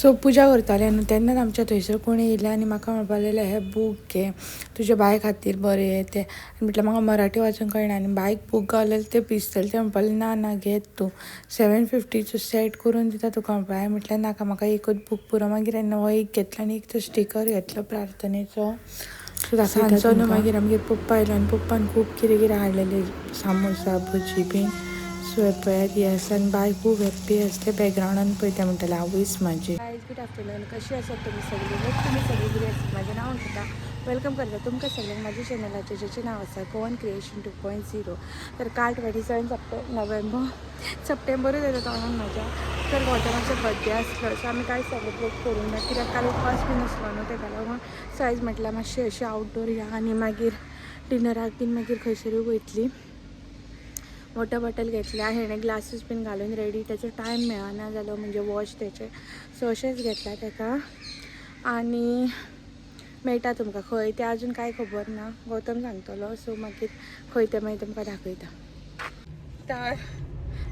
So पुजा करताले न्हू तेन्नाच आमच्या थंयसर कोणी येयले आनी म्हाका म्हणपाक लागले हे बूक घे तुज्या बाय खातीर बरें हे ते. आनी म्हटल्यार म्हाका मराठी वाचूंक कळना आनी बायक बूक गावलेले ते दिसतले ते म्हणपाक लागले ना ना घेत तूं 750चो सेट करून दिता तुका म्हणपाक. हांवें म्हटलें नाका म्हाका एकूच बूक पुरो. मागीर हांवें हो एक घेतलो आनी एक तो स्टिकर घेतलो प्रार्थनेचो. सो सांजचो न्हू मागीर आमगेर पप्पा आयलो आनी पप्पान खूब कितें कितें हाडलेलें, सामोसा भजी बीन. सो हे पळयात हे आसा आनी बाय खूब हॅप्पी आसले बॅकग्रावंडान पळय तें म्हणटालें आवयस म्हाजी. गायज गुड आफ्टरनून, कशी आसात तुमी सगळीं? होप तुमी सगळीं बरी आसात. म्हाजें नांव अंकिता, welcome करता तुमकां सगळ्यांक म्हाज्या चॅनलाचेर जेचें नांव आसा गोवन क्रिएशन 2.0. तर काल 27 नोव्हेंबर सप्टेंबरूच येता तोंडान म्हाज्या. तर गौतमाचो बर्थडे आसलो, सो आमी कांय सेलिब्रेट करूंक ना कित्याक काल उपास बीन आसलो न्हू तेका लागून. सो आयज म्हटल्यार मातशें अशें आवटडोर या आनी मागीर डिनराक बीन मागीर खंयसरूय वयतली. वॉटर बॉटल घेतल्या, हेणें ग्लासीस बीन घालून रेडी, तेचो टायम मेळना जालो म्हणजे वॉश तेचें. सो अशेंच घेतला तेका आनी मेळटा तुमकां खंय तें अजून कांय खबर ना, गौतम सांगतलो. सो मागीर खंय तें मागीर तुमकां दाखयता. तर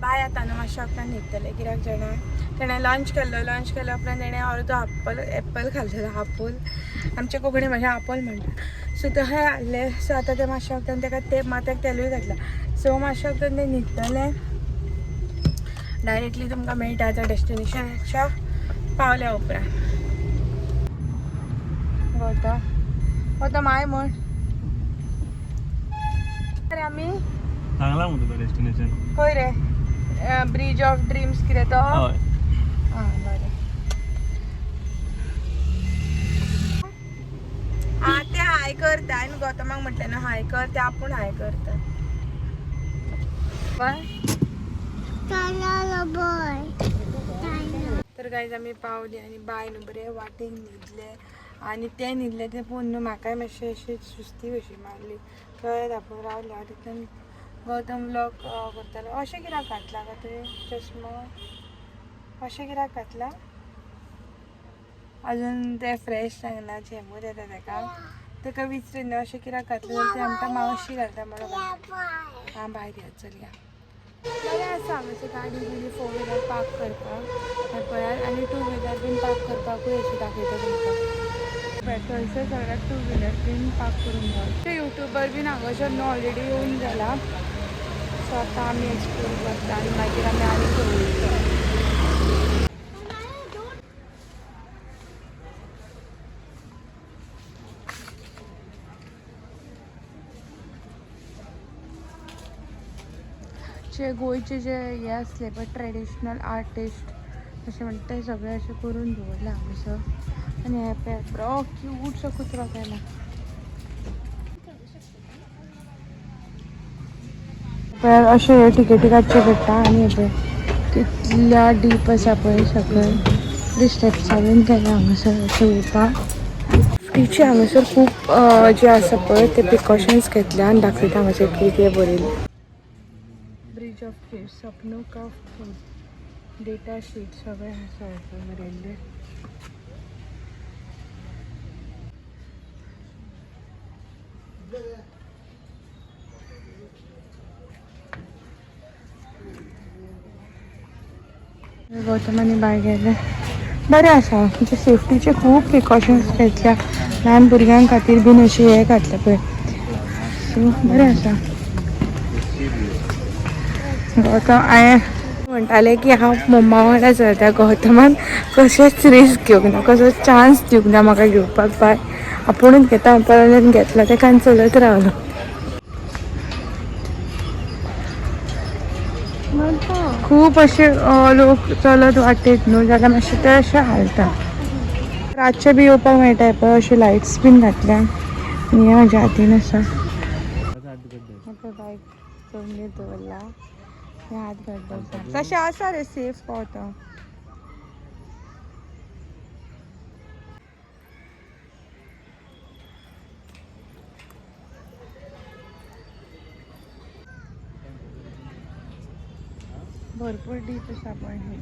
बाय आतां न्हू मातशें उपरांत न्हिदतलें कित्याक जाणा तेणें लंच केल्लो, लंच केल्या उपरांत तेणें अर्दो एप्पल एप्पल खाल्लेलो, आपोल आमच्या कोंकणी भाशेन आपोल म्हणटा. सो तशें हाडलें. सो आतां तें मातशें उपरांत तेका ते माथ्याक तेलूय घातलां. सो मातशें उपरांत तें न्हिदतलें. डायरेक्टली तुमकां मेळटा आतां डेस्टिनेशनाच्या पावल्या उपरांत. गौतम गौतम हाय म्हण. अरे आमी सांगला मग तुका डेस्टिनेशन खंय रे? ब्रिज ऑफ ड्रीम्स कितें तो? हय. आं बरें. आं ते हाय करता आनी गौतमाक म्हटलें न्हू हाय कर, ते आपूण हाय करता. बाय. तर गायज आमी पावली आनी बाय न्हू बरें वाटेक न्हिदले आनी ते न्हिदले ते पळोवन न्हू म्हाकाय मातशें अशी सुस्ती कशी मारली. दोळे धांपून रावले हांव. तितून गौतम व्लॉग करतालो. अशें कित्याक घातला गो तुवें चश्मो? अशें कित्याक घातला? अजून ते फ्रेश जावंक ना, झेमूच येता तेका. तेका विचारून न्हू अशें कित्याक घातलें जाल्यार ते आमकां मावशी घालता म्हणून. आं भायर या चल या. बरें आसा हांगासर गाडी बिडी 4 व्हिलर पार्क करपाक हें पळयात आनी 2 व्हिलर बीन पार्क करपाकूय अशें दाखयता तुमकां. थंयसर सगळ्याक 2 व्हिलर बीन पार्क करूंक गावता. ते युट्यूबर बीन हांगासर न्हू ऑलरेडी येवन गेला. सो आतां आमी एक्सप्लोर करता आनी मागीर आमी आनी खंय वयता. जे गोंयचे जे हे आसले पळय ट्रेडिशनल आर्टिस्ट अशें म्हणटा ते सगळे अशें करून दवरला हांगासर. आनी हे पळय बरो क्यूटसो कुत्रो केला. पळय अशें हे टिकेटी काडचे पडटा आनी हे पळय कितल्या डीप आसा पळय सकयल स्टेप्सां बीन केल्या हांगासर अशें वयपाक. सेफ्टीचे हांगासर खूब जे आसा पळय ते प्रिकॉशन्स घेतल्या आनी दाखयता हांगासर कितें कितें बरयलें. ब्रिज ऑफ ड्रीम्स, सपनों का फूल, डेटा शीट सगळें आसा पळय बरयल्लें. गौतम आनी बाय गेले. बरें आसा म्हणजे सेफ्टीचे खूब प्रिकॉशन्स घेतल्या, ल्हान भुरग्यां खातीर बीन अशें हें घातलें पळय. सो बरें आसा. गौतम हांवें म्हणटालें की हांव मम्मा वांगडा चलता, गौतमान कशेंच रिस्क घेवंक ना, कसोच चान्स दिवंक ना म्हाका घेवपाक. बाय आपुणूच घेता म्हणपाक लागलें आनी घेतला तेका आनी चलत रावलो. खूब अशे लोक चलत वाटेत न्हू जाल्यार मातशें ते अशें हालता. रातचें बी येवपाक मेळटा पळय, अशे लायट्स बीन घातल्या आनी हें म्हाज्या हातीन आसा. पळय बायक जमनीर दवरला, हे हात घट आसा. तशें आसा रे सेफ पावता. भरपूर डीप आसा पण हे.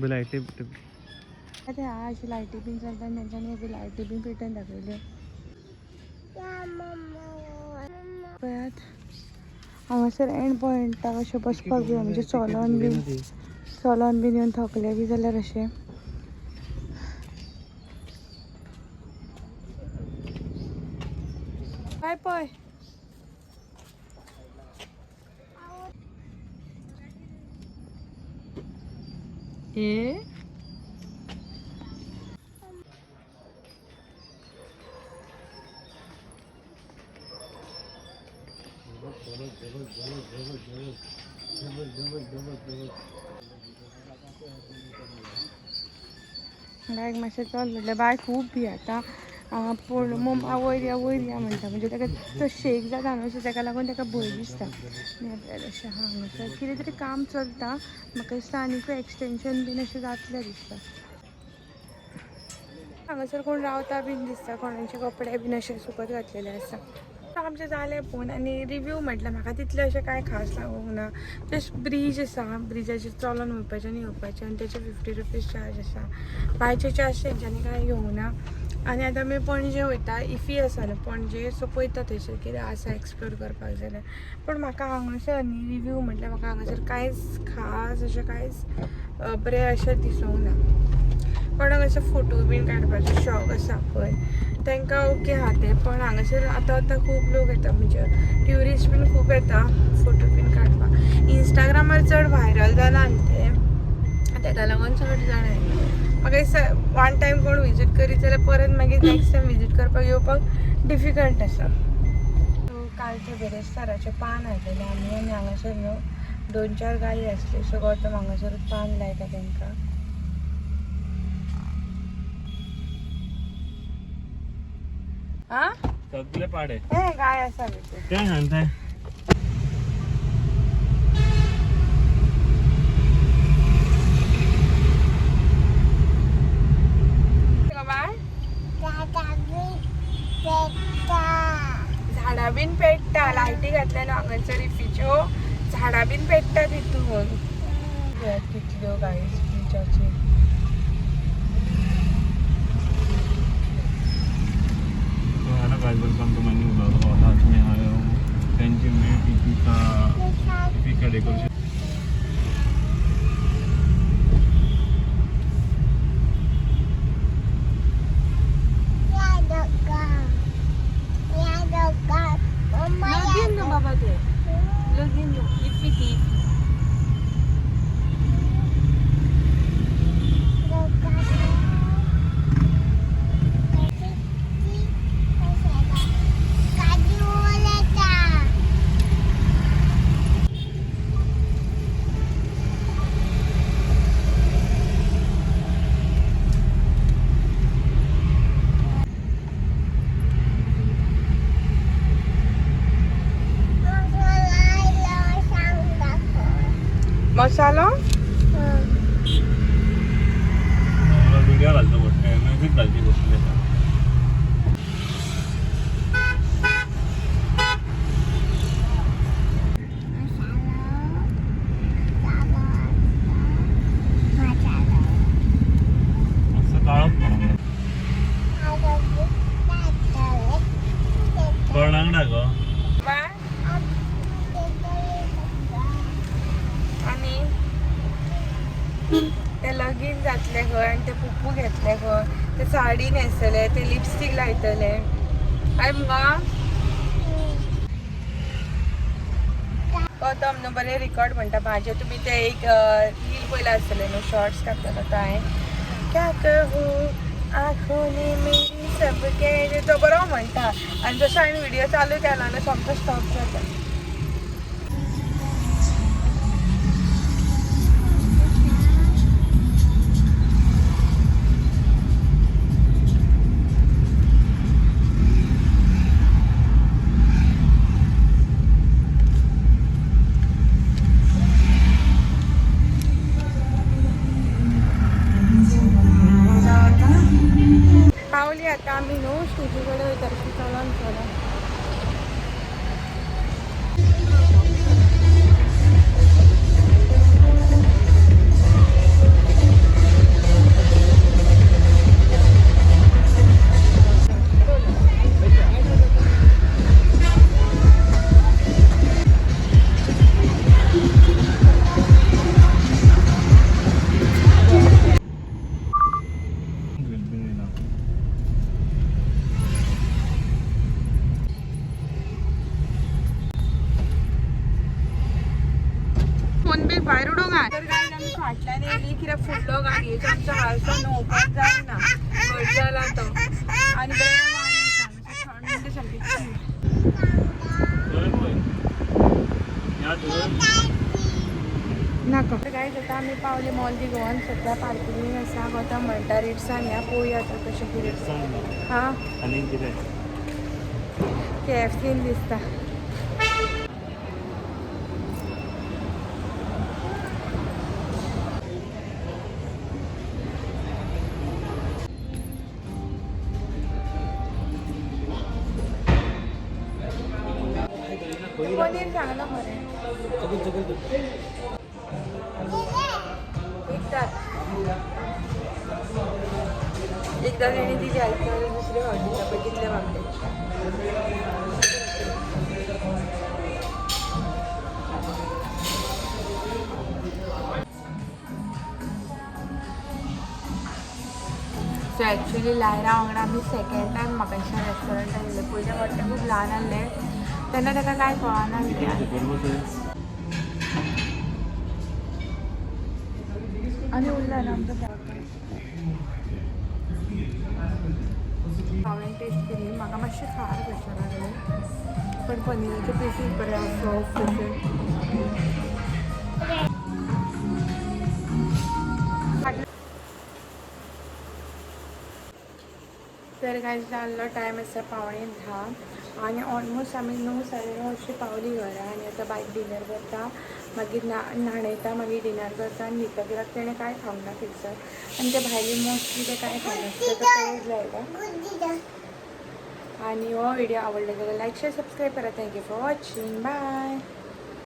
लाईटी. आतां हा अशी लायटी बीन चलता आनी तेंच्यांनी बी लायटी बीन पेटोवन दाखयल्यो. पळयात हांगासर एंड पॉयंटाक अशें बसपाक बी म्हणजे चलोन बीन येवन थकले बी जाल्यार अशें. काय पळय ए बायक मातशें चल म्हटलें बाय खूब भियेता पूण मम्मा वयर या वयर या म्हणटा, म्हणजे ताका तो शेक जाता न्हू, सो ताका लागून ताका भंय दिसता. आनी अशें हांगासर कितें तरी काम चलता, म्हाका दिसता आनीकूय एक्सटेंशन बीन अशें जातलें दिसता. हांगासर कोण रावता बीन दिसता, कोणाचे कपडे बीन अशे सुकत घातलेले आसा. आमचें जालें पळोवन आनी रिव्यू म्हटल्यार म्हाका तितलें अशें कांय खास लागूंक ना. जस्ट ब्रीज आसा, ब्रिजाचेर चलोन वयपाचें आनी येवपाचें आनी तेचे 50 रुपीज चार्ज आसा. बायचे चार्ज तेंच्यांनी कांय घेवंक ना. आनी आतां आमी पणजे वयता, इफी आसा न्हू पणजे, सो पळयता थंयसर कितें आसा एक्सप्लोर करपाक जाल्यार. पूण म्हाका हांगासर न्ही रिव्यू म्हटल्यार म्हाका हांगासर कांयच खास अशें कांयच बरें अशें दिसूंक ना. कोणाक अशें फोटो बीन काडपाचो शॉक आसा पळय तांकां ओके आहा तें, पण हांगासर आतां आतां खूब लोक येता, म्हणजे ट्युरिस्ट बीन खूब येता फोटो बीन काडपाक. इंस्टाग्रामार चड व्हायरल जाला न्ही तें, तेका लागून चड जाणां येता. म्हाका दिसता वन टायम कोण विजीट करीत जाल्यार परत मागीर नेक्स्ट टायम विजीट करपाक येवपाक डिफिकल्ट आसा. सो कालचें बिरेस्ताराचें पान हाडलेलें आमी आनी हांगासर न्हू 2-4 गायी आसल्यो, सो गौतम हांगासरूच पान लायता तांकां. आं सगळे पाडे हे गाय आसा भितर. काय सांगताय? बाय झाडां बीन पेट्टा, लायटी घातल्या न्हू हांगासर इफीच्यो, झाडां बीन पेट्टा तितून. कितल्यो गायस ब्रिजाचेर. तो hello guys, welcome to my new vlog. और आज मैं आया हूँ पेंजिम में इफी का डेकोरेशन. लगीन न्हू बाबा ते, लगीन न्हू इफी ती. मसालो व्हिडिओ घालतो, म्युझिक घालची बसले. असं काळोख कोणाक गो बाय. आनी ते लगीन जातले खंय आनी ते पुप्पू घेतले खंय, ते साडी न्हेसतले, ते लिपस्टीक लायतले. हय मुगो गौतम न्हू बरें रिकॉर्ड म्हणटा म्हाजे. तुमी ते एक रील पयला आसतले न्हू, शॉर्ट्स काडटलो तो हांवें, क्या कहूँ आंखों ने मेरी सब कह, तो बरो म्हणटा. आनी जसो हांवें व्हिडियो चालू केला न्हू सामको स्टॉप जाता. पावली आतां आमी न्हू स्टेजी कडेन वयता अशी चलोन चलोन. फाटल्यान येयली कित्याक फुडलो गाडयेचो आमचो हारसो न्हू ओपन जायना, घट जाला तो. आनी बरें वारें आसा, मातशें थंड सामकें. ह्या धर. नाका काय. आता आमी पावली मॉल दी गोवान. सध्या पार्किंगीन आसा. गोता म्हणटा रेट्सान या, पळोवया आतां कशें कितें. हां. आनी कितें? केएफसीन दिसता. पनीर चांगलं मरे. एकदा एकदा त्याने दिली ऐकलं, दुसरे हॉटेलला बघितले बाबतीत. सो ॲक्च्युली लायरा वांगडा आमी सेकंड टायम म्हाका दिसता रेस्टॉरंटान येयले. पयल्या फावटी खूब ल्हान आहले तेन्ना ताका कांय कळना. आनी उरला ना आमचो. हांवें टेस्ट केली, म्हाका मातशें खार कशें लागलें, पण पनीराचे पिसीस बरे आसा, सॉफ्ट कशे. तर काय जाल्लो टायम आसा 9:45 आनी ऑलमोस्ट आमी 9 9:30 अशी पावली घरा. आनी आतां बायक डिनर करता, मागीर न्हाणयता, मागीर डिनर करता आनी न्हिदता, कित्याक तेणें कांय खावंक ना थंयसर आनी ते भायली मोस्टली ते कांय खायनासता, ताका पेज लायता. आनी हो व्हिडिओ आवडलो जाल्यार लायक, शेअर, सबस्क्राईब करा. Thank you for watching. Bye.